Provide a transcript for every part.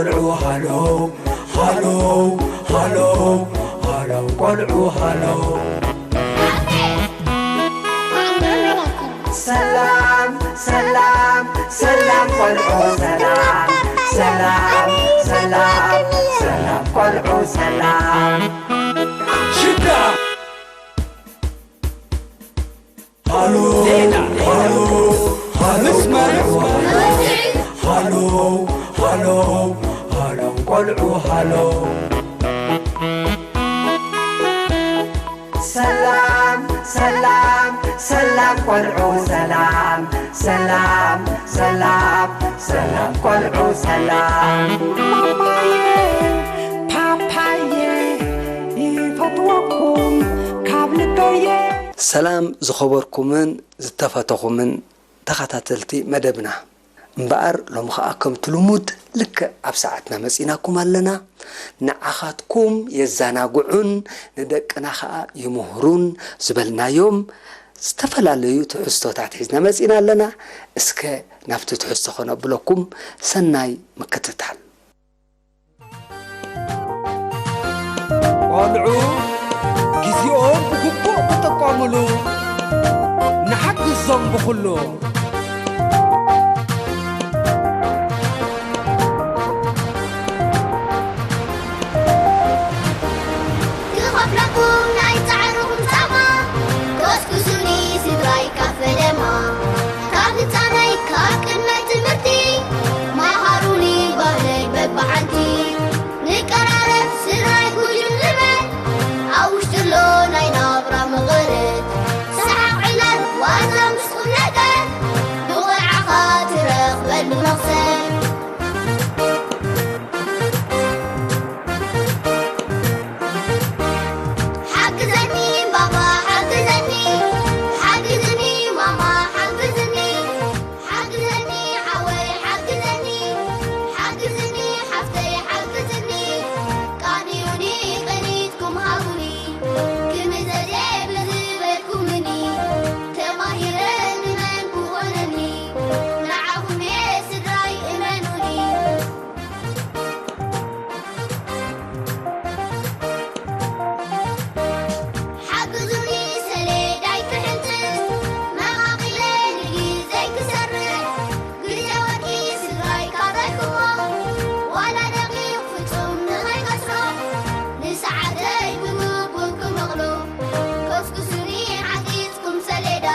ቆልዑ ሃሎ፣ ሃሎ፣ ሃሎ፣ ሃሎ፣ ቆልዑ ሃሎ። ሰላም፣ ሰላም፣ ሰላም ቆልዑ ሰላም። ሰላም፣ ሰላም፣ ሰላም ቆልዑ ሰላም። ሽዳ ሃሎ፣ ዜና፣ ሃሎ፣ ሃሎ፣ መስመር፣ ሃሎ፣ ሃሎ፣ ሃሎ፣ ቆልዑ ሃሎ። ሰላም፣ ሰላም፣ ሰላም ቆልዑ ሰላም። ሰላም፣ ሰላም፣ ሰላም ቆልዑ ሰላም። ማማየ፣ ፓፓየ፣ ይፈትወኩም ካብ ልበየ። ሰላም ዝኸበርኩምን ዝተፈተኹምን ተኸታተልቲ መደብና፣ እምበኣር ሎሚ ኸኣ ከምቲ ልሙድ ልክዕ ኣብ ሰዓትና መጺናኩም ኣለና። ንዓኻትኩም የዘናግዑን ንደቅና ኸኣ ይምህሩን ዝበልናዮም ዝተፈላለዩ ትሕዝቶታት ሒዝና መጺና ኣለና። እስከ ናብቲ ትሕዝቶ ኸነብለኩም፣ ሰናይ ምክትታል። ቆልዑ ግዜኦም ብግቡእ ክጥቀሙሉ ንሓግዞም ብኹሉ። ክኸፍለኩም ናይ ጻዕርኹም ጻማ፣ ጎስጉሱኒ ስድራይ ካብ ፈለማ። ካብ ህጻነይ ካብ ቅድመ ትምህርቲ፣ መሃሩኒ ባህለይ በብሓንቲ። ንቀራረብ ስድራይ ጉጅም ንበል፣ ኣብ ውሽጢ ኣሎ ናይ ናብራ መቐረት። ሰሓቕ ዕላል ዋዛ ምስ ቁም ነገር፣ ብቖልዓኻ ትረኽበሉ መኽሰብ። ሓግዘኒ ባባ ሓግዘኒ፣ ሓግዝኒ ማማ ሓግዝኒ፣ ሓግዘኒ ሓወይ ሓግዘኒ፣ ሓግዝኒ ሓፍተይ ሓግዝኒ፣ ቃንዩኒ ቅኒትኩም ሃቡኒ፣ ክምዘዜ ብዝበልኩምኒ፣ ተማሂረ ንመን ክኾነኒ፣ ንዓኹም እየ ስድራይ እመኑኒ። ሓግዙኒ ሰሌዳይ ክሕንጽጽ፣ መቓቒለ ንግዜይ ክሰርሕ፣ ግዜ ወርቂ ስድራይ ካብ ረይኽዎ፣ ዋላ ደቂቕ ፍጹም ንኸይከስሮ፣ ንሰዓተይ ብግቡእ ክመቕሎ፣ ኮስኩሱኒ ሓጊዝኩም ሰሌዳ፣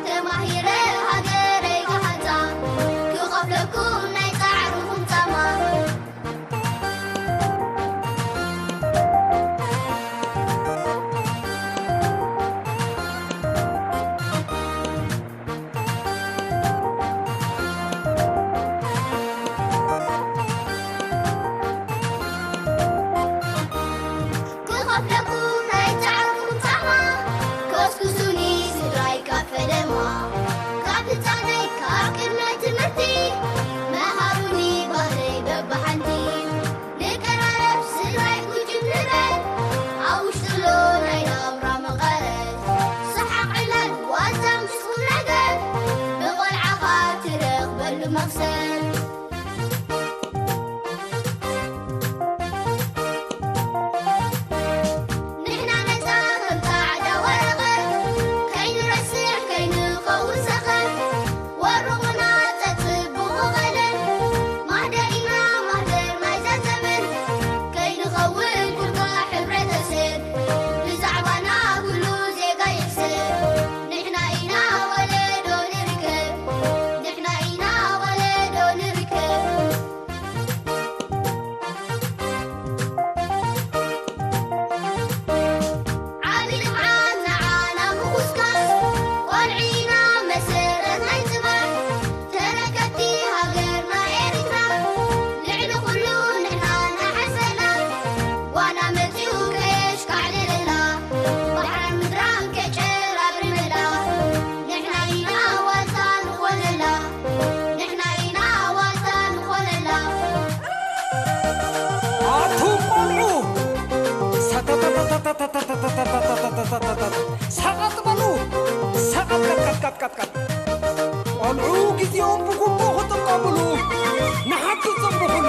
ተማሂረ ሃገረይ ክሃንጻ፣ ክኸፍለኩም ናይ ጻዕርኹም ጻማ። ክኸፍለኩም ናይ ጻዕርኹም ጻማ፣ ኮስኩሱኒ ስድራይ ካብ ፈለማ። ካብ ህጻነይ ካብ ቅድመ ትምህርቲ፣ መሃሩኒ ባህለይ በብሓንቲ። ንቀራረብ ስድራይ ጉጅም ንበል፣ ኣብ ውሽጢ ኣሎ ናይ ናብራ መቐረት። ሰሓቕ ዕላል ዋዛ ምስ ቁም ነገር፣ ብቖልዓኻ ትረኽበሉ መኽሰብ። ንሕና ነጻ ከም ጻዕዳ ወረቐት፣ ከይንረስዕ ከይንኸውን ሰኸት። ወርቑና ጸጽብቑ ቀለም፣ ማህደር ኢና ማህደር ናይዛ ዘመን። ከይንኸውን ኩርካ ሕብረተሰብ፣ ብዛዕባና ኩሉ ዜጋ ይሕሰብ። ንሕና ኢና ወለዶ ንርከብ፣ ንሕና ኢና ወለዶ ንርከብ። ዓቢ ልምዓት ንዓና ምኹስኳስ፣ ቆልዑ ኢና መሰረት ናይ ጽባሕ፣ ተረከብቲ ሃገርና ኤርትራ፣ ልዕሊ ኩሉ ንሕና ንሓስበላ፣ ጓና መጺኡ ከየሽካዕልለላ፣ ባሕራን ምድራን ከጨራርመላ፣ ንሕና ኢና ዋልታ ንኾነላ። ንሕና ኢና ዋልታ ንኾነላ። ኣቱም ቆልዑ፣ ሰቀጥ በሉ፣ ሰቀጥ ቀጥቀጥቀጥቀጥቀጥ። ቆልዑ ግዜኦም ብግቡእ ክጥቀሙሉ ንሓግዞም ብኹሉ።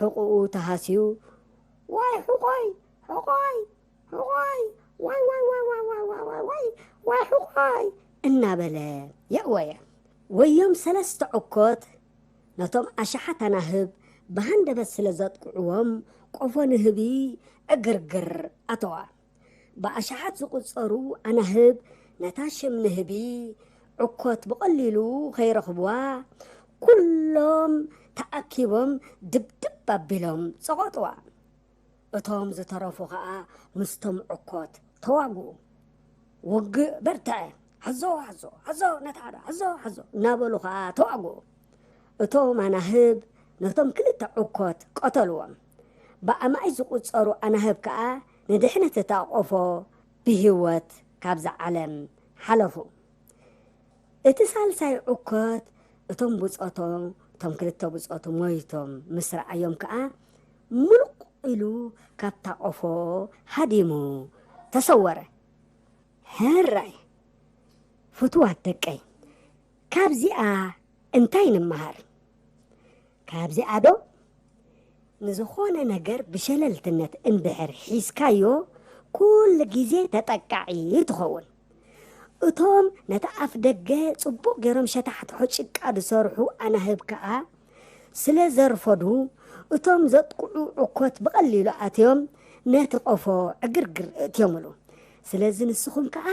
ሕቑኡ ተሃስዩ፣ "ዋይ ሕቖይ፣ ሕቖይ፣ ሕቖይ፣ ዋይ፣ ዋይ፣ ዋይ፣ ዋይ፣ ዋይ፣ ዋይ፣ ዋይ፣ ዋይ፣ ዋይ፣ ሕቖይ" እናበለ የእወየ። ወዮም ሰለስተ ዕኮት ነቶም ኣሽሓት ኣናህብ ብሃንደበት ስለ ዘጥቅዕዎም፣ ቆፎ ንህቢ ዕግርግር ኣተዋ። ብኣሽሓት ዝቑጸሩ ኣናህብ ነታ ሽም ንህቢ ዕኮት ብቐሊሉ ከይረኽብዋ፣ ኩሎም ተኣኪቦም ድብድብ ኣቢሎም ጸቖጥዋ። እቶም ዝተረፉ ኸኣ ምስቶም ዕኮት ተዋግኡ። "ውግእ በርትዐ፣ ሓዞ፣ ሓዞ፣ ሓዞ፣ ነታ ሓደ፣ ሓዞ፣ ሓዞ" እናበሉ ኸኣ ተዋግኡ። እቶም ኣናህብ ነቶም ክልተ ዕኮት ቀተልዎም። ብኣማኢት ዝቑጸሩ ኣናህብ ከኣ ንድሕነት እታ ቆፎ ብህይወት ካብዛ ዓለም ሓለፉ። እቲ ሳልሳይ ዕኮት እቶም ብጾቶም፣ እቶም ክልተ ብጾቱ ሞይቶም ምስ ረኣዮም ከኣ፣ ምሉቕ ኢሉ ካብታ ቆፎ ሃዲሙ ተሰወረ። ሕራይ ፍቱዋት ደቀይ፣ ካብዚኣ እንታይ ንምሃር? ካብዚኣ ዶ? ንዝኾነ ነገር ብሸለልትነት እንድሕር ሒዝካዮ፣ ኩሉ ግዜ ተጠቃዒ ትኸውን። እቶም ነቲ ኣፍ ደገ ጽቡቕ ገይሮም ሸታሕትሖ ጭቃ ዝሰርሑ ኣናህብ ከኣ ስለ ዘርፈዱ፣ እቶም ዘጥቅዑ ዕኮት ብቐሊሉ ኣትዮም ነቲ ቆፎ ዕግርግር እእትዮምሉ። ስለዚ ንስኹም ከኣ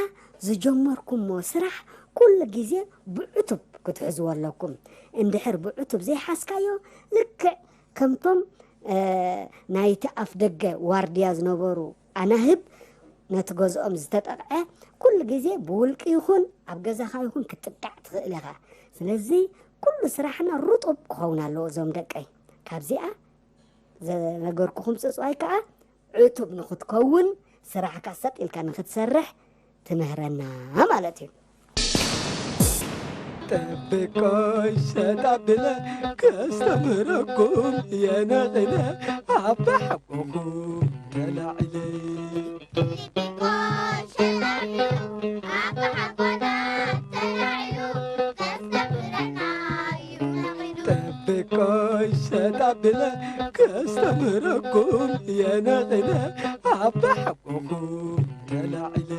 ዝጀመርኩሞ ስራሕ ኩሉ ግዜ ብዕቱብ ክትሕዝዎ ኣለኩም። እንድሕር ብዕቱብ ዘይሓዝካዮ፣ ልክዕ ከምቶም፣ እ፣ ናይቲ ኣፍ ደገ ዋርድያ ዝነበሩ ኣናህብ፣ ነቲ ገዝኦም ዝተጠቕዐ ኩሉ ግዜ ብውልቂ ይኹን ኣብ ገዛኻ ይኹን ክትጥቃዕ ትኽእል ኢኻ። ስለዚ ኩሉ ስራሕና ርጡብ ክኸውን ኣለዎ እዞም ደቀይ። ካብዚኣ ዘነገርኩኹም ጽጽዋይ ከኣ ዕቱብ ንኽትከውን፣ ስራሕካ ሰጥ ኢልካ ንኽትሰርሕ ትምህረና ማለት እዩ። ጠብቆይ ሸጣ ብለ ከስተምረኩም የነቕለ ኣባ ሓጎኹም ተላዒለ። ጠብቆይ ሸጣ ብለ ከስተምረኩም የነቕለ ኣባ ሓጎኹም ተላዒለ።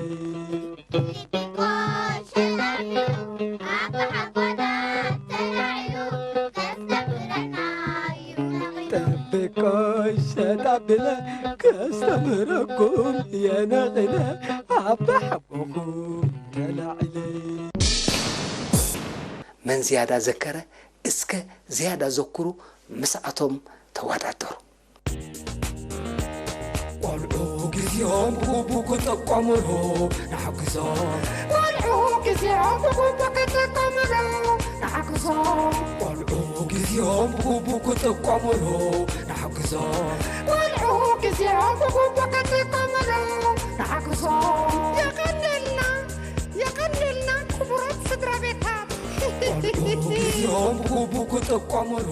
ጠብቆይ ሸጣ ብለ ከስተምረኩም የነቕለ ኣባ ሓጎኹም ተላዒለ። መን ዝያዳ ዘከረ? እስከ ዝያዳ ዘክሩ ምስኣቶም ተወዳደሩ። ቆልዑ ግዜኦም ብግቡእ ክጥቀሙሉ ንሓግዞም። ቆልዑ ግዜኦም ብግቡእ ክጥቀሙሉ ንሓግዞም። ቆልዑ ግዜኦም ብግቡእ ክጥቀሙሉ ንሓግዞም። ቆልዑ ግዜኦም ብግቡእ ክጥቀሙሉ ንሓግዞም። የቐንየልና፣ የቐንየልና ክቡራት ስድራ ቤታት። ቆልዑ ግዜኦም ብግቡእ ክጥቀሙሉ።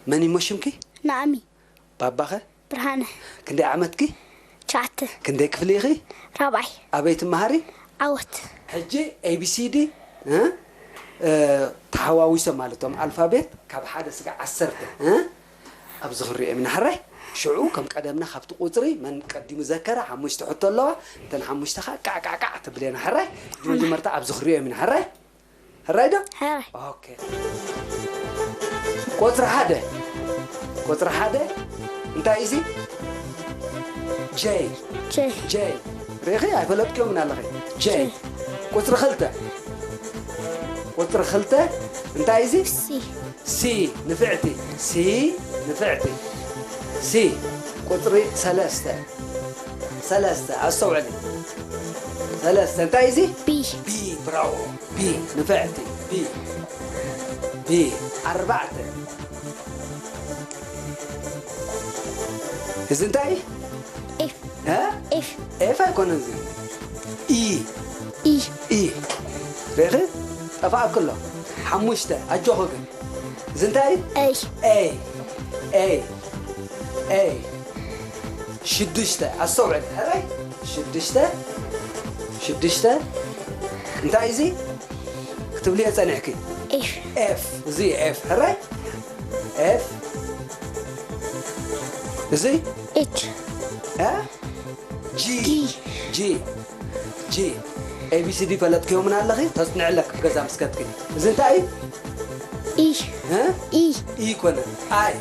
መን እሞ ሽምኪ? ናእሚ። ባባኸ? ብርሃነ። ክንደይ ዓመትኪ? ትሽዓተ። ክንደይ ክፍሊ ኢኺ? ራብዓይ። ኣበይ ትመሃሪ? ዓወት። ሕጂ ኤቢሲዲ ተሓዋዊሶም ማለት እቶም ኣልፋቤት ካብ ሓደ ስጋዕ ዓሰርተ ኣብዚ ክንሪኦ ኢና ሕራይ። ሽዑ ከም ቀደምና ካብቲ ቁፅሪ መን ቀዲሙ ዘከረ ሓሙሽተ ሕቶ ኣለዋ። እተን ሓሙሽተ ከዓ ቃዕቃዕቃዕ ትብል ኢና ሕራይ። ሕጂ መጀመርታ ኣብዚ ክንሪኦ ኢና ሕራይ። ሕራይ ዶ? ሕራይ። ኦኬ። ቁፅሪ ሓደ። ቁፅሪ ሓደ እንታይ እዩ እዚ? ጀይ። ጀይ። ጀይ። ርኢኺ? ኣይፈለጥክዮምን ኣለኺ። ጀይ። ቁፅሪ ክልተ። ቁፅሪ ክልተ እንታይ እዩ እዚ? ሲ። ሲ። ንፍዕቲ። ሲ። ንፍዕቲ። ሲ። ቁፅሪ ሰለስተ። ሰለስተ። ኣስተውዕሊ። ሰለስተ። እንታይ እዩ እዚ? ቢ። ቢ። ብራቮ። ቢ ንፍዕቲ ቢ ቢ ኣርባዕተ። እዚ እንታይ ኤፍ እ ኤፍ ኤፍ ኣይኮነን እዚ ኢ ኢ ኢ ርኢኺ ጠፋእኩ ኣሎ ሓሙሽተ ኣጆኹ ግን እዚ እንታይ ኤይ ኤይ ኤይ ኤይ ሽዱሽተ ኣስተውዕል ሕራይ ሽዱሽተ ሽዱሽተ እንታይ እዚ ክትብልዮ ጸኒሕኪ ኤፍ ኤፍ እዚ ኤፍ ሕራይ ኤፍ እዚ ኤች እ ጂ ጂ ጂ ኤቢሲዲ ፈለጥክዮምን ኣለኺ ተጽንዕለክ ገዛ ምስከትኪ እዚ እንታይ እዩ ኢ እ ኢ ኢ ኮነ ኣይ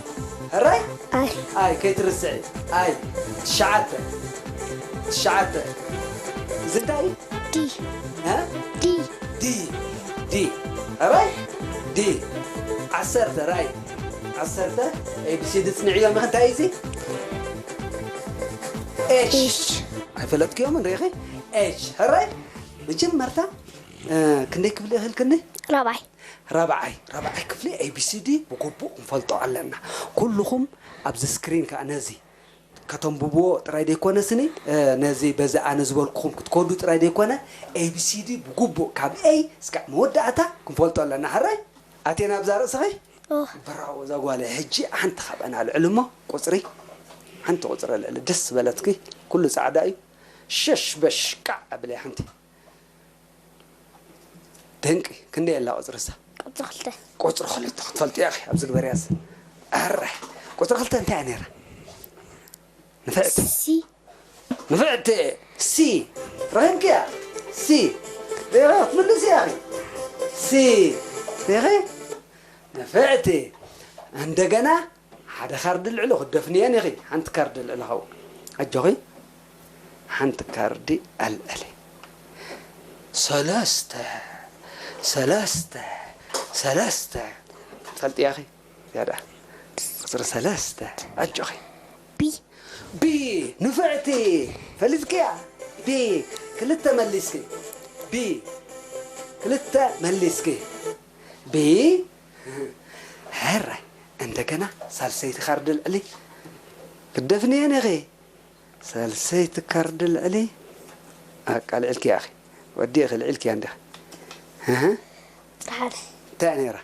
ሕራይ ኣይ ኣይ ከይትርስዒ ኣይ ትሽዓተ ትሽዓተ እዚ እንታይ እዩ ዲ እ ዲ ዲ ዲ ሕራይ ዲ ዓሰርተ ራይ ዓሰርተ ኤቢሲዲ ጽንዕዮም ኢኺ እንታይ እዩ እዚ ኤች ኣይፈለጥክዮምን ርኢኺ ኤች ሕራይ መጀመርታ ክንደይ ክፍሊ ኢኺ ኢልክኒ ራብዓይ ራብዓይ ራብዓይ ክፍሊ ኤቢሲዲ ብግቡእ ክንፈልጦ ኣለና። ኩልኹም ኣብዚ ስክሪን ከኣ ነዚ ከተንብብዎ ጥራይ ደይኮነ ስኒ ነዚ በዚ ኣነ ዝበልኩኹም ክትከዱ ጥራይ ደይኮነ ኤቢሲዲ ብግቡእ ካብ ኤይ እስካዕ መወዳእታ ክንፈልጦ ኣለና። ሕራይ ኣቴና ኣብዛ ርእስኺ ብራቮ እዛ ጓለይ ሕጂ ሓንቲ ካብአን ኣልዕሊ እሞ ቁፅሪ ሓንቲ ቁፅሪ ኣልዕሊ ደስ ዝበለትኪ ኩሉ ፃዕዳ እዩ ሸሽ በሽ ቃዕ ኣብለይ ሓንቲ ደንቂ ክንደይ ኣላ ቁፅሪ እሳ ቁፅሪ ክልተ ቁፅሪ ክልተ ክትፈልጥያ ኢኺ ኣብዚ ግበርያ እዚ ኣረ ቁፅሪ ክልተ እንታይ እያ ነይራ ንፍዕቲ ሲ ንፍዕቲ ሲ ረኺብክያ ሲ ሪኢኺ ክትምልስያ ኢኺ ሲ ሪኢኺ ንፍዕቲ እንደገና ሓደ ካርዲ ልዕሎ ክደፍንየን ኢኺ ሓንቲ ካርዲ ልዕሎ ኸው ኣጆኺ ሓንቲ ካርዲ ኣልዕሊ ሰለስተ ሰለስተ ሰለስተ ትፈልጥያ ኺ ያዳ ቁፅሪ ሰለስተ ኣጆኺ ቢ ቢ ንፍዕቲ ፈሊጥክያ ቢ ክልተ መሊስኪ ቢ ክልተ መሊስኪ ቢ ሕራይ እንደገና ሳልሰይቲ ካርዲ ልዕሊ ክትደፍንየን ኢኺ ሳልሰይቲ ካርዲ ልዕሊ ኣቃልዕልኪ ኢኺ ወዲእኺ ልዒልኪያ እንዲኺ ጥርሓደ እንታይ ነይራ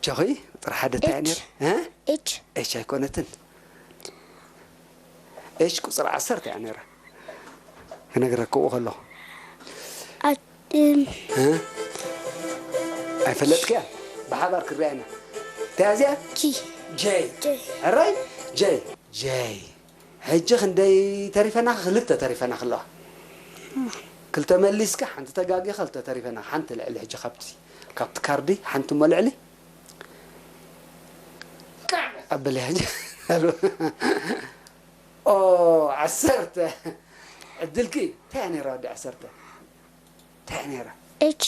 ጆኺ ጥርሓደ እንታይ ነይራ ኤች ኤች ኣይኮነትን ኤች ቁፅሪ ዓሰርተ እያ ነይራ ክነግረክኡ ከለኹ ኣይፈለጥክያ ብሓባር ክርያ ኢና እንታይ እዚኣ ጂ ጀይ ሕራይ ጀይ ጀይ ሕጂ ክንደይ ተሪፈና ክልተ ተሪፈና ክለዋ ክልተ መሊስካ ሓንቲ ተጋጊ ክልተ ተሪፈና ሓንቲ ልዕሊ ሕጂ ካብቲ ካብቲ ካርዲ ሓንቲ እሞ ልዕሊ ኣበለያ ሕጂ ኦ ዓሰርተ ዕድልኪ እንታይ ነይራ ወዲ ዓሰርተ እንታይ ነይራ ኤች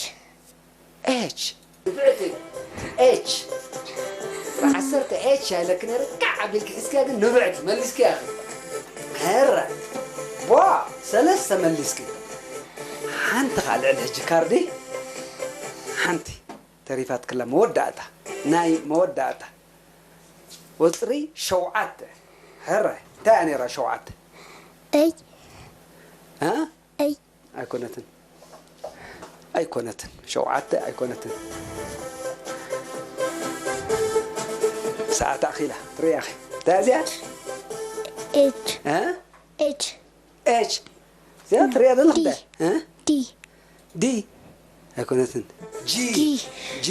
ኤች ንፍዕቲ ኤች ዓሰርተ ኤች ኣይለክ ነይረ ካዕ ኣቢልኪ ሒዝኪያ ግን ንብዕቲ መሊስኪያ ኢኺ ሄረ ቧ ሰለስተ መሊስኪ ሓንቲ ከዓ ልዕሊ ሕጂ ካርዲ ሓንቲ ተሪፋትክላ መወዳእታ ናይ መወዳእታ ቁፅሪ ሸውዓተ ሕረ እንታይ እያ ነይራ ሸውዓተ እይ እ እይ ኣይኮነትን ኣይኮነትን ሸውዓተ ኣይኮነትን ሰዓት ኣኺላ ትርእያ ኸ? እንታይ እዚኣ? H እ? H H እዚኣ ትርእያ ዘለኹ እንታይ? እ? D D ኣይኮነትን። G G G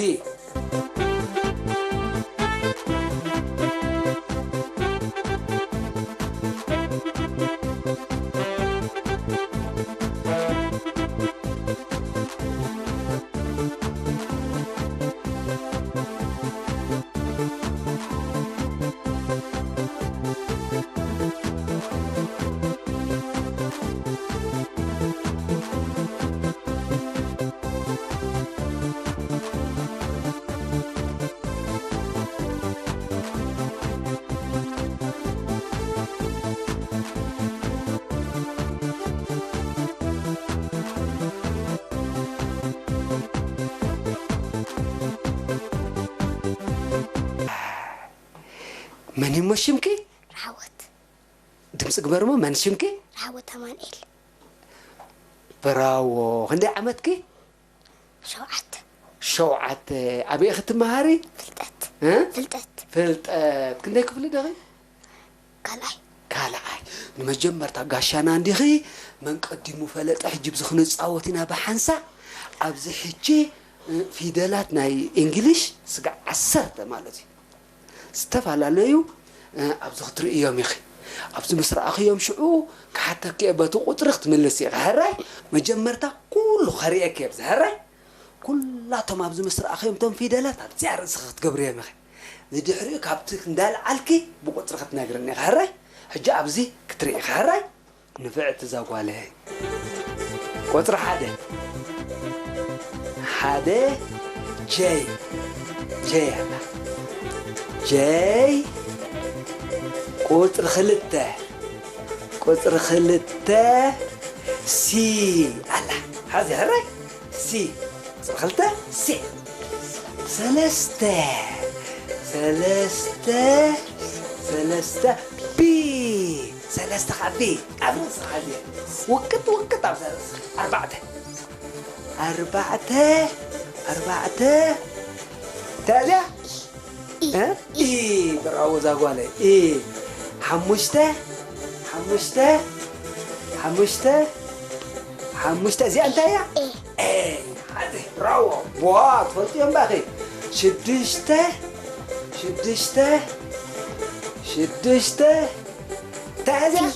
መን እሞ ሽምኪ? ራህወት ድምፂ ግበርሞ መን ሽምኪ? ራህወት ኣማንኤል ብራዎ። ክንደይ ዓመትኪ? ሸውዓተ ሸውዓተ። ኣበይ ክትመሃሪ? ፍልጠት እ? ፍልጠት ፍልጠት። ክንደይ ክፍሊ ደኺ? ካልኣይ ካልኣይ። ንመጀመርታ ጋሻና እንዲኺ። መን ቀዲሙ ፈለጠ? ሕጂ ብዚ ክንፃወት ኢና ብሓንሳእ። ኣብዚ ሕጂ እ፣ ፊደላት ናይ እንግሊሽ ስጋዕ ዓሰርተ ማለት እዩ። ዝተፈላለዩ እ፣ ኣብዚ ክትርእዮም ኢኺ። ኣብዚ ምስ ረኣኽዮም ሽዑ ክሓተኪ እየ፣ በቲ ቁፅሪ ክትምልስ ኢኺ። ሕራይ? መጀመርታ ኩሉ ከርእየኪ እየ ኣብዚ። ሕራይ? ኩላቶም ኣብዚ ምስ ረኣኽዮም እቶም ፊደላት ኣብዚኣ ርእስኺ ክትገብርዮም ኢኺ። ንድሕሪኡ ካብቲ እንዳልዓልኪ ብቁፅሪ ክትነግርኒ ኢኺ። ሕራይ? ሕጂ ኣብዚ ክትርኢ ኢኺ። ሕራይ? ንፍዕቲ እዛ ጓለይ። ቁፅሪ ሓደ ሓደ ጀይ ጀይ ኣላ። ጀይ ቁፅሪ ክልተ ቁፅሪ ክልተ ሲ ኣላ። ሓዚ ሕራይ ሲ ቁፅሪ ክልተ ሲ ሰለስተ ሰለስተ ሰለስተ ቢ ሰለስተ ካብ ቢ ኣብ ርእስኻ እዚኣ ውቅጥ ውቅጥ ኣብ ርእስኻ ኣርባዕተ ኣርባዕተ ኣርባዕተ እንታይ እዚኣ? እ? ኢ ብራዎ እዛ ጓለይ ኢ ሓሙሽተ ሓሙሽተ ሓሙሽተ ሓሙሽተ እዚኣ እንታይ እያ? ኤ ሓዚ ብራዎ ዋ ትፈልጥዮም ባኺ ሽዱሽተ ሽዱሽተ ሽዱሽተ እንታይ እያ እዚኣ?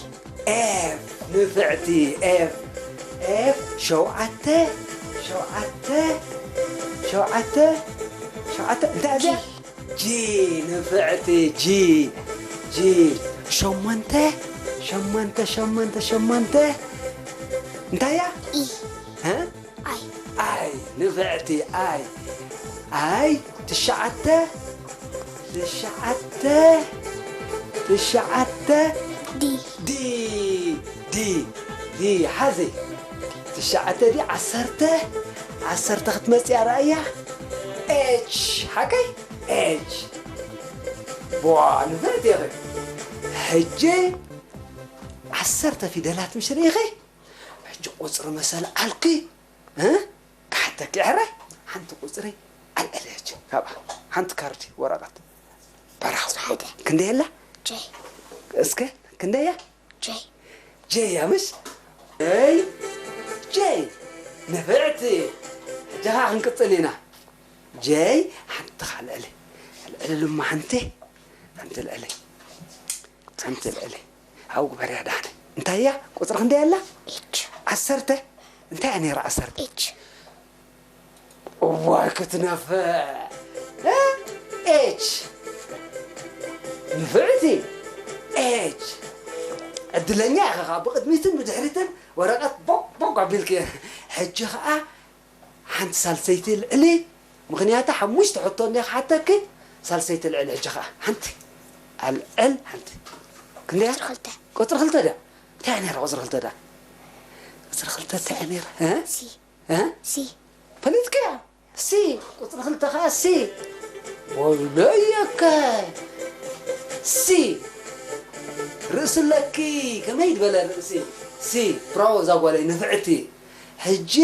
ኤፍ ንፍዕቲ ኤፍ ኤፍ ሸውዓተ ሸውዓተ ሸውዓተ ሸውዓተ እንታይ እያ እዚኣ? ጂ ንፍዕቲ ጂ ጂ ሸሞንተ ሸሞንተ ሸሞንተ ሸሞንተ እንታይ እያ? ኢ እ? ኣይ ኣይ ንፍዕቲ ኣይ ኣይ ትሽዓተ ትሽዓተ ትሽዓተ ዲ ዲ ዲ ዲ ሓዚ ትሽዓተ ዲ ዓሰርተ ዓሰርተ ክትመፅእ ኣረኣያ ኤች ሓቀይ ኤች ቧ ንፍዕቲ ኢኺ ሕጂ ዓሰርተ ፊደላት ምሽ ርኢኺ ሕጂ ቁፅሪ መሰል ዓልኪ እ? ክሓተኪ ሕራይ ሓንቲ ቁፅሪ ኣልዕሊ ሕጂ ካብኣ ሓንቲ ካርዲ ወረቐት በራኽ ክንደይ ኣላ ጀይ እስከ ክንደያ ጀይ ጀይ እያ ምሽ ጀይ ጀይ ንፍዕቲ ሕጂ ኸዓ ክንቅፅል ኢና ጀይ ሓንቲ ኸዓ ኣልዕሊ ኣልዕሊ ድማ ሓንቲ ሓንቲ ኣልዕሊ ሓንቲ ኣልዕሊ ኣብኡ ግበርያ ዳሕነ እንታይ እያ ቁፅሪ ክንደይ ኣላ ኤች ዓሰርተ እንታይ እያ ነይራ ዓሰርተ ኤች እዋይ ክትነፍዕ እ? ኤች ንፍዕቲ ኤች ዕድለኛ ኢኻ ኸዓ ብቕድሚትን ብድሕሪትን ወረቐት ቦቅ ቦቅ ኣቢልኪ ሕጂ ኸዓ ሓንቲ ሳልሰይቲ ልዕሊ ምኽንያቱ ሓሙሽተ ሕቶ እንደ ክሓተኪ ሳልሰይቲ ልዕሊ ሕጂ ኸዓ ሓንቲ ኣልዕል ሓንቲ ክንደያ ቁፅሪ ክልተ ቁፅሪ ክልተ ድያ እንታይ እያ ነይራ ቁፅሪ ክልተ ድያ ቁፅሪ ክልተ እንታይ እያ ነይራ እ? ሲ እ? ሲ ፈሊጥክያ ሲ ቁፅሪ ክልተ ከዓ ሲ ወይለየከ ሲ ርእሲ ኣለኪ ከመይ ዝበለ ርእሲ ሲ ብራዎ እዛ ጓለይ ንፍዕቲ ሕጂ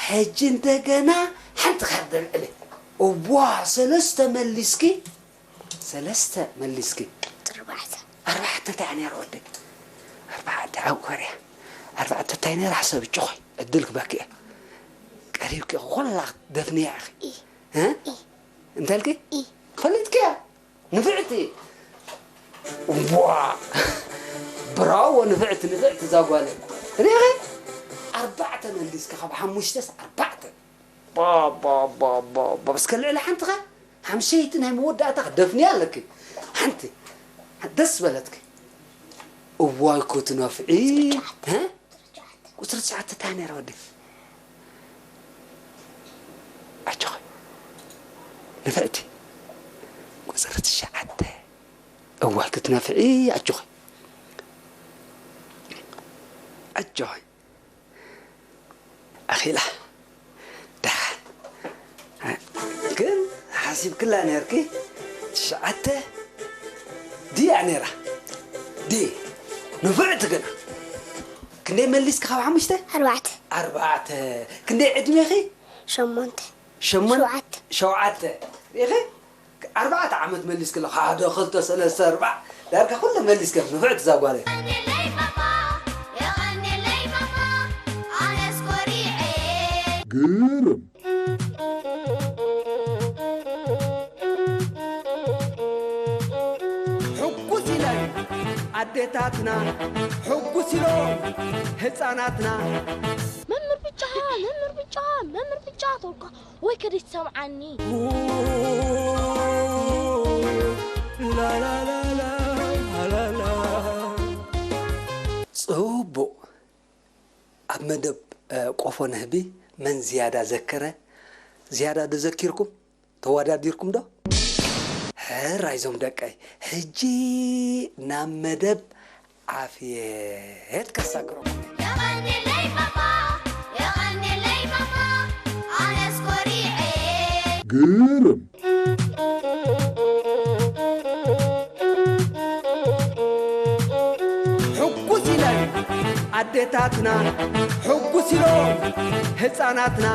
ሕጂ እንደገና ሓንቲ ካብ ደልዕሊ እዋ ሰለስተ መሊስኪ ሰለስተ መሊስኪ። ቁፅሪ ኣርባዕተ። ኣርባዕተ እንታይ ነይራ ወደይ? ኣርባዕተ ዓብ ኮርያ። ኣርባዕተ እንታይ ነይራ? ሓሰብ ጭኾይ። ዕድል ክበኪ እየ። ቀሪብኪ ኩላ ደፍንያ ኢኺ። ኢ። እ? ኢ። እንታይ ኢልኪ? ኢ። ፈሊጥኪያ? ንፍዕቲ። ዋ! ብራዎ ንፍዕቲ፣ ንፍዕቲ እዛ ጓለይ። ሪኢኺ? ኣርባዕተ መሊስኪ ካብ ሓሙሽተስ ኣርባዕተ። ባ፣ ባ፣ ባ፣ ባ፣ ባ። እስከ ልዕሊ ሓንቲ ኸ? ሓምሸይቲ ናይ መወዳእታ ክደፍንያ ኣለኪ። ሓንቲ። ደስ በለትኪ። እዋይ ክትነፍዒ። እ? ቁፅሪ ትሽዓተ እንታይ ነይራ ወዲ? ኣጆኺ። ንፍዕቲ። ቁፅሪ ትሽዓተ። እዋይ ክትነፍዒ ኣጆኺ። ኣጆኺ። ኣኺላ። ደሓን። ግን ሓሲብክላ ነርኪ። ትሽዓተ ድያ ነይራ? ዲ ንፍዕቲ ግና። ክንደይ መሊስኪ ካብ ሓሙሽተ? ኣርባዕተ። ኣርባዕተ። ክንደይ ዕድሜኺ? ሸሞንተ። ሸሞን-፣ ሸውዓተ። ሸውዓተ። ሪኢኺ? ኣርባዕተ ዓመት መሊስኪ ኣለኹ። ሓደ፣ ክልተ፣ ሰለስተ፣ ኣርባዕ። ዳርጋ ኩለ መሊስኪ ኣለኹ። ንፍዕቲ እዛ ጓለይ። ግርም። ሕጉስ ኢለን ኣዴታትና፣ ሕጉስ ኢሎም ህፃናትና። መምህር ብጫ፣ መምህር ብጫ፣ መምህር ብጫ ተውካ ወይ ከደይ ትሰምዓኒ። ጽቡቕ። ኣብ መደብ፣ እ፣ ቆፎ ንህቢ መን ዝያዳ ዘከረ? ዝያዳ ዶ ዘኪርኩም? ተወዳዲርኩም ዶ? ሕራይ ዞም ደቀይ፣ ሕጂ ናብ መደብ ዓፍየት ከሳግረኩም። የቐንየለይ ማማ፣ የቐንየለይ ማማ፣ ኣነስ ኮሪዐ። ግርም። ሕጉስ ኢለን ኣዴታትና፣ ሕጉስ ኢሎም ህፃናትና።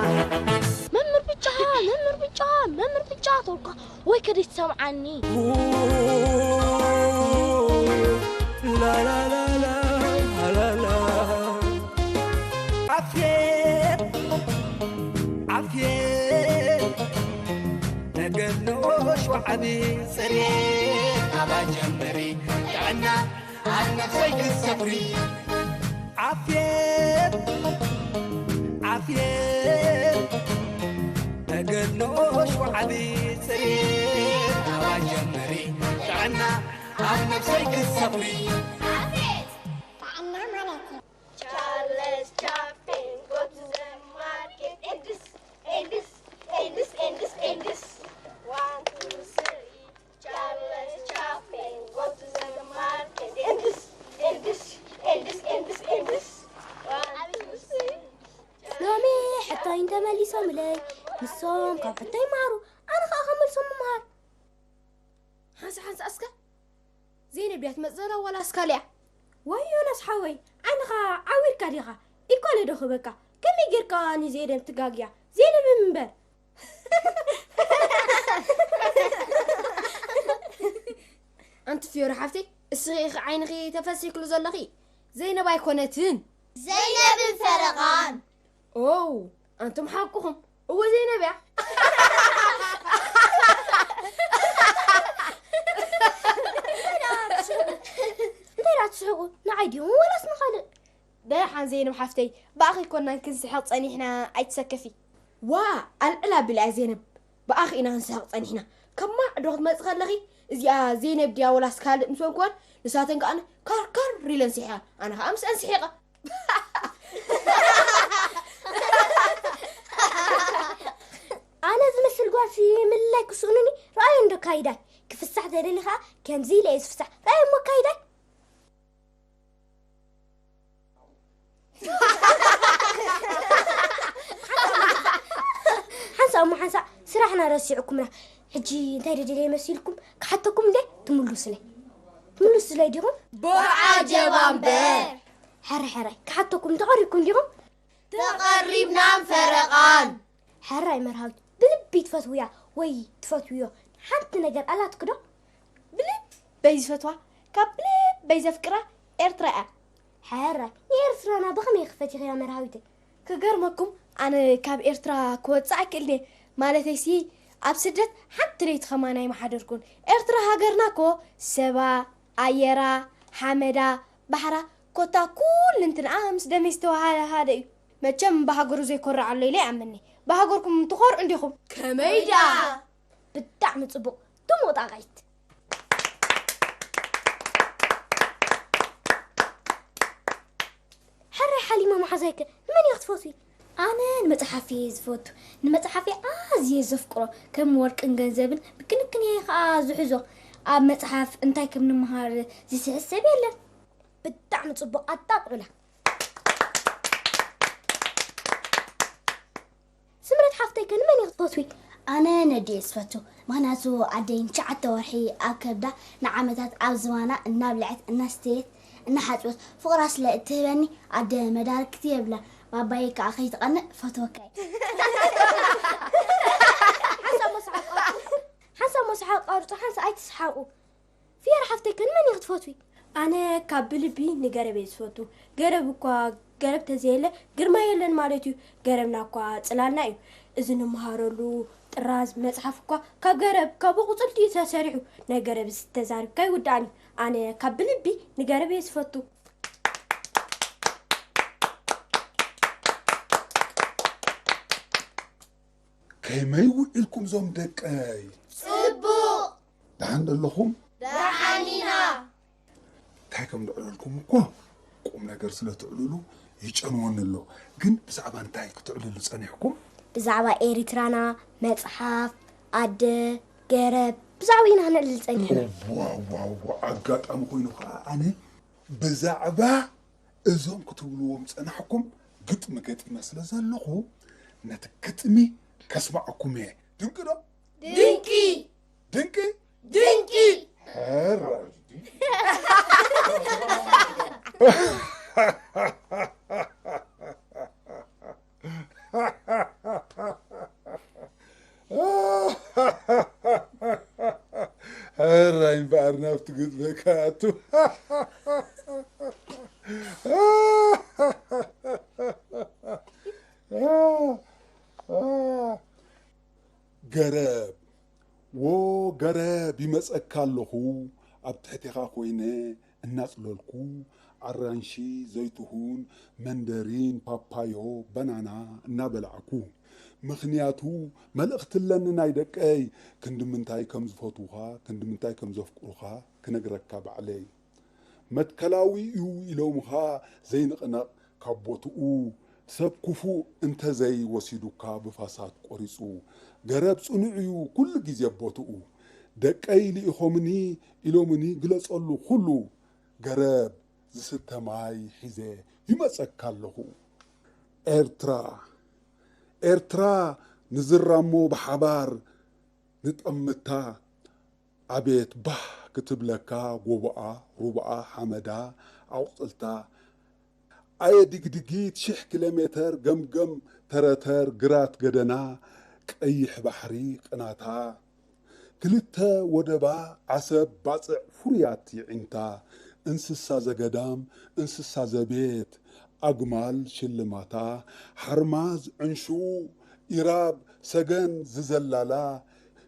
መምህር ብጫ፣ መምህር ብጫ፣ መምህር ብጫ ተውልካ ወይ ከደይ ትሰምዓኒ። ላላላላ፣ ላላላ። ዓፍየት፣ ዓፍየት፣ ተገድኖ ሸውዓቢ ጽሬት ኣባ ጀምሪ ጥዕና ኣብ ነፍሰይ ክትሰፍሪ። ዓፍየት፣ ዓፍየት፣ ተገድኖ ሸውዓቢ ጽሬት ኣባ ጀምሪ ጥዕና ኣብ ነፍሰይ ክትሰፍሪ። ዓፍየት ጥዕና ማለት እዩ። Charles Chaplin, go to the market and this, and this, and this, and this, and this. One, two, three. Charles Chaplin, go to the market and this, and this, and this, and this, and this. One, two, three. ሎሚ ሕቶይ እንተመሊሶምለይ ንሶም ካብ ሕቶይ ይመሃሩ፣ ኣነ ኸኣ ከመልሶም ምምሃር። ሓንሳ ሓንሳ እስከ። ዘይነብ ድያ ትመጽእ ዘላ ዋላስ ካልእ እያ? ወይ ዮናስ ሓወይ፣ ዓይንኻ ዓዊርካ ዲኻ? ኢኳለ ዶ ክበካ? ከመይ ጌርካ ንዜደን ትጋግያ? ዜነብ እምበር። ኣንቲ ፍዮሪ ሓፍተይ፣ እስኺ ኢኺ ዓይንኺ ተፈሲክሉ ዘለኺ። ዘይነብ ኣይኮነትን። ዘይነብን ፈረቓን። ኦው፣ ኣንቱም ሓቅኹም። እወ ዘይነብ እያ። እንታይ ደኣ ትስሕቁ? ንዓይ ዲኹም ወላስ ንኻልእ? ደሓን ዘይነብ ሓፍተይ፣ ብኣኺ ኣይኮናን ክንስሕቕ ጸኒሕና፣ ኣይትሰከፊ። ዋ፣ ኣልዕል ኣቢላ እያ ዘይነብ። ብኣኺ ኢና ክንስሕቕ ጸኒሕና። ከማዕ ዶ ክትመጺ ከለኺ፣ እዚኣ ዘይነብ ድያ ወላስ ካልእ ምስ በልክወን፣ ንሳተን ከኣ ከርከር ኢለን ስሒቐን። ኣነ ከኣ ምስአን ስሒቐ። ኣነ ዝመስል ጓልሲ ምልላይ ክስእኑኒ ረኣዮ እንዶ ካይዳይ። ክፍሳሕ ተደሊ ኸኣ ከምዚ ኢለ እየ ዝፍሳሕ። ረኣዮ እሞ ካይዳይ። ሓንሳእ እሞ ሓንሳእ ስራሕና ረሲዕኩምና። ሕጂ እንታይ ደደልየ መሲልኩም? ክሓተኩም እንደ ትምሉስለይ። ትምሉስለይ ዲኹም? ብዓጀባ እምበር። ሕራይ፣ ሕራይ፣ ክሓተኩም ተቐሪብኩም ዲኹም? ተቐሪብናን ፈረቓን። ሕራይ መርሃዊት፣ ብልቢ ትፈትውያ ወይ ትፈትውዮ ሓንቲ ነገር ኣላትኪ ዶ? ልበይ ዝፈትዋ፣ ካብ ልበይ ዘፍቅራ ኤርትራ እያ። ሕራይ፣ ንኤርትራና ብኸመይ ክፈቲኽያ መርሃዊተይ? ክገርመኩም፣ ኣነ ካብ ኤርትራ ክወጽእ ኣይክእልን እየ። ማለተይሲ፣ ኣብ ስደት ሓንቲ ለይቲ ኸማን ኣይመሓደርኩን። ኤርትራ ሃገርና እኮ ሰባ፣ ኣየራ፣ ሓመዳ፣ ባሕራ፣ ኮታ ኩልንትንኣ ምስ ደመይ ዝተዋሃሃደ እዩ። መቸም ብሃገሩ ዘይኮርዕ ኣሎ ኢለ ይኣምን እየ። ብሃገርኩም ትኾርዑ እንዲኹም። ከመይ ደኣ? ብጣዕሚ ጽቡቕ። ድሙቕ ጣቓይት። ሕራይ ሓሊማ መሓዛይከ ንመን ኢኺ ትፈትዊ? ኣነ ንመጽሓፍ እየ ዝፈቱ። ንመጽሓፍ እየ ኣዝየ ዘፍቅሮ። ከም ወርቅን ገንዘብን ብክንክን እየ ኸኣ ዝሕዞ። ኣብ መጽሓፍ እንታይ ከም ንምሃር ዝስሕት ሰብ የለን። ብጣዕሚ ጽቡቕ ኣጣጥዑላ። ስምረት ሓፍተይ ከ ንመን ኢኺ ትፈትዊ? ኣነ ነዲየ ዝፈቱ። ምኽንያቱ ኣደይ ንትሽዓተ ወርሒ ኣብ ከብዳ ንዓመታት ኣብ ዝባና እናብልዐት እናስተየት እናሓጽበት ፍቕራ ስለ እትህበኒ ኣደ መዳርግቲ የብላን። ባባየ ከኣ ከይትቐንእ ፈትወካ እየ። ሓንሳብ ሞሳሕ ኣቋርጹ። ሓንሳብ ሞሳሕ ኣቋርጹ፣ ሓንሳብ ኣይትስሓቑ። ፍየር ሓፍተይ ከ ንመን ኢኺ ትፈትዊ? ኣነ ካብ ብልቢ ንገረብ እየ ዝፈቱ። ገረብ እኳ ገረብ ተዘየለ ግርማ የለን ማለት እዩ። ገረብና እኳ ጽላልና እዩ። እዚ ንምሃረሉ ጥራዝ መጽሓፍ እኳ ካብ ገረብ ካብ ኣቑጽልቲ እዩ ተሰሪሑ። ናይ ገረብ ተዛሪብካ ኣይውዳእን እዩ። ኣነ ካብ ብልቢ ንገረብ እየ ዝፈቱ። ከመይ ውዒልኩም ዞም ደቀይ? ጽቡቕ። ደሓን ደለኹም? ደሓን ኢና። እንታይ ከም ዘዕለልኩም እኮ ቁም ነገር ስለ ትዕልሉ ይጨንወኒ ኣሎ። ግን ብዛዕባ እንታይ ክትዕልሉ ጸኒሕኩም? ብዛዕባ ኤሪትራና፣ መጽሓፍ፣ ኣደ፣ ገረብ፣ ብዛዕባ ኢና ክነዕልል ጸኒሕና። ዋዋዋ ኣጋጣሚ ኮይኑ ከኣ ኣነ ብዛዕባ እዞም ክትብልዎም ዝጸናሕኩም ግጥሚ ገጢመ ስለ ዘለኹ ነቲ ግጥሚ ከስምዓኩም እየ። ድንቂ ዶ? ድንቂ! ድንቂ! ድንቂ! ሕራይ። ሕራይ እምበኣር ናብቲ ግጥሚ ክኣቱ። ገረብ፣ ዎ ገረብ ይመጸካ ኣለኹ፣ ኣብ ትሕቴኻ ኮይነ እናጽለልኩ ኣራንሺ፣ ዘይትሁን፣ መንደሪን፣ ፓፓዮ፣ በናና እናበላዕኩ። ምኽንያቱ መልእኽቲ ኣለኒ ናይ ደቀይ፣ ክንዲ ምንታይ ከም ዝፈትዉኻ፣ ክንዲ ምንታይ ከም ዘፍቅሩኻ ክነግረካ ባዕለይ። መትከላዊ እዩ ኢሎምኻ ዘይንቕነቕ ካብ ቦትኡ፣ ሰብ ክፉእ እንተዘይ ወሲዱካ ብፋሳት ቆሪጹ። ገረብ ጽኑዕ እዩ ኩሉ ግዜ ቦትኡ። ደቀይ ልኢኾምኒ ኢሎምኒ ግለጸሉ ኩሉ። ገረብ ዝስተ ማይ ሒዘ ይመጸካ ኣለኹ። ኤርትራ፣ ኤርትራ ንዝራሞ ብሓባር ንጠምታ። ኣቤት ባህ ክትብለካ ጎቦኣ፣ ሩባኣ፣ ሓመዳ፣ ኣቑጽልታ። ኣየ ድግድጊት ሽሕ ኪሎ ሜተር ገምገም ተረተር ግራት ገደና ቀይሕ ባሕሪ ቅናታ። ክልተ ወደባ ዓሰብ ባጽዕ ፍሩያት ይዒንታ። እንስሳ ዘገዳም እንስሳ ዘቤት ኣግማል ሽልማታ። ሓርማዝ ዕንሹ ኢራብ ሰገን ዝዘላላ።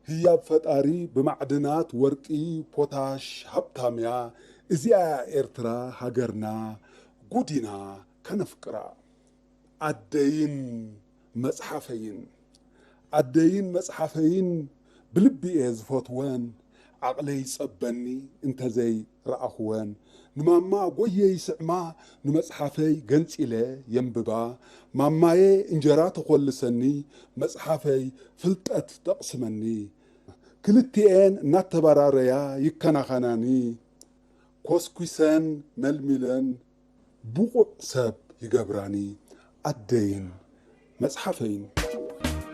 ህያብ ፈጣሪ ብማዕድናት ወርቂ ፖታሽ ሃብታምያ። እዚኣ ኤርትራ ሃገርና ጉድ ኢና ከነፍቅራ። ኣደይን መጽሓፈይን። ኣደይን መጽሓፈይን ብልቢ እየ ዝፈትወን፣ ዓቕለይ ይጸበኒ እንተዘይ ረኣኹወን። ንማማ ጎየ ይስዕማ ንመጽሓፈይ ገንጺለ የንብባ። ማማየ እንጀራ ተኾልሰኒ መጽሓፈይ ፍልጠት ተቕስመኒ። ክልቲኤን እናተበራረያ ይከናኸናኒ። ኮስኲሰን መልሚለን ብቑዕ ሰብ ይገብራኒ ኣደይን መጽሓፈይን።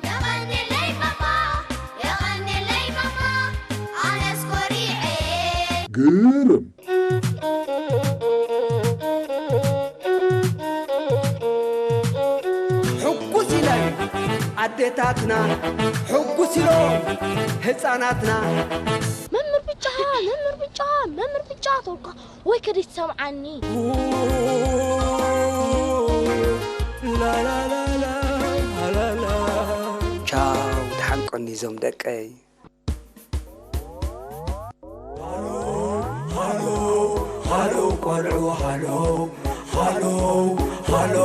የቐንየለይ ባባ፣ የቐንየለይ ባባ፣ ኣነስ ኮሪዐ። ግርም። ሕጉስ ኢላዩ። ኣዴታትና ሕጉስ ኢሎም ህፃናትና። መምህር ብጫ፣ መምህር ብጫ፣ መምህር ብጫ ተውካ ወይ ከደይ ትሰምዓኒ። ቻው፣ ተሓንቀኒ እዞም ደቀይ። ሃሎ፣ ሃሎ፣ ቆልዑ ሃሎ፣ ሃሎ፣ ሃሎ፣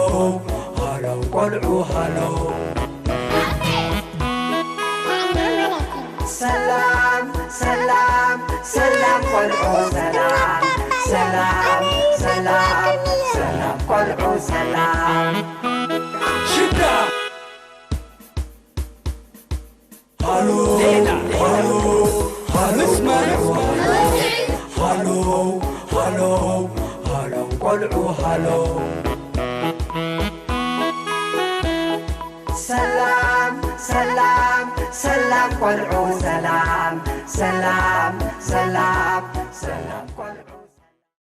ሃሎ፣ ቆልዑ ሃሎ። ሰላም፣ ሰላም፣ ሰላም፣ ቆልዑ ሰላም፣ ሰላም፣ ሰላም፣ ሰላም፣ ቆልዑ ሰላም። ሽዳ ሃሎ፣ ሃሎ፣ ሃሎ፣ ሃሎ፣ ሃሎ፣ ሃሎ፣ ቆልዑ ሃሎ። ሰላም፣ ሰላም፣ ሰላም፣ ቆልዑ ሰላም፣ ሰላም፣ ሰላም፣ ሰላም፣ ቆልዑ።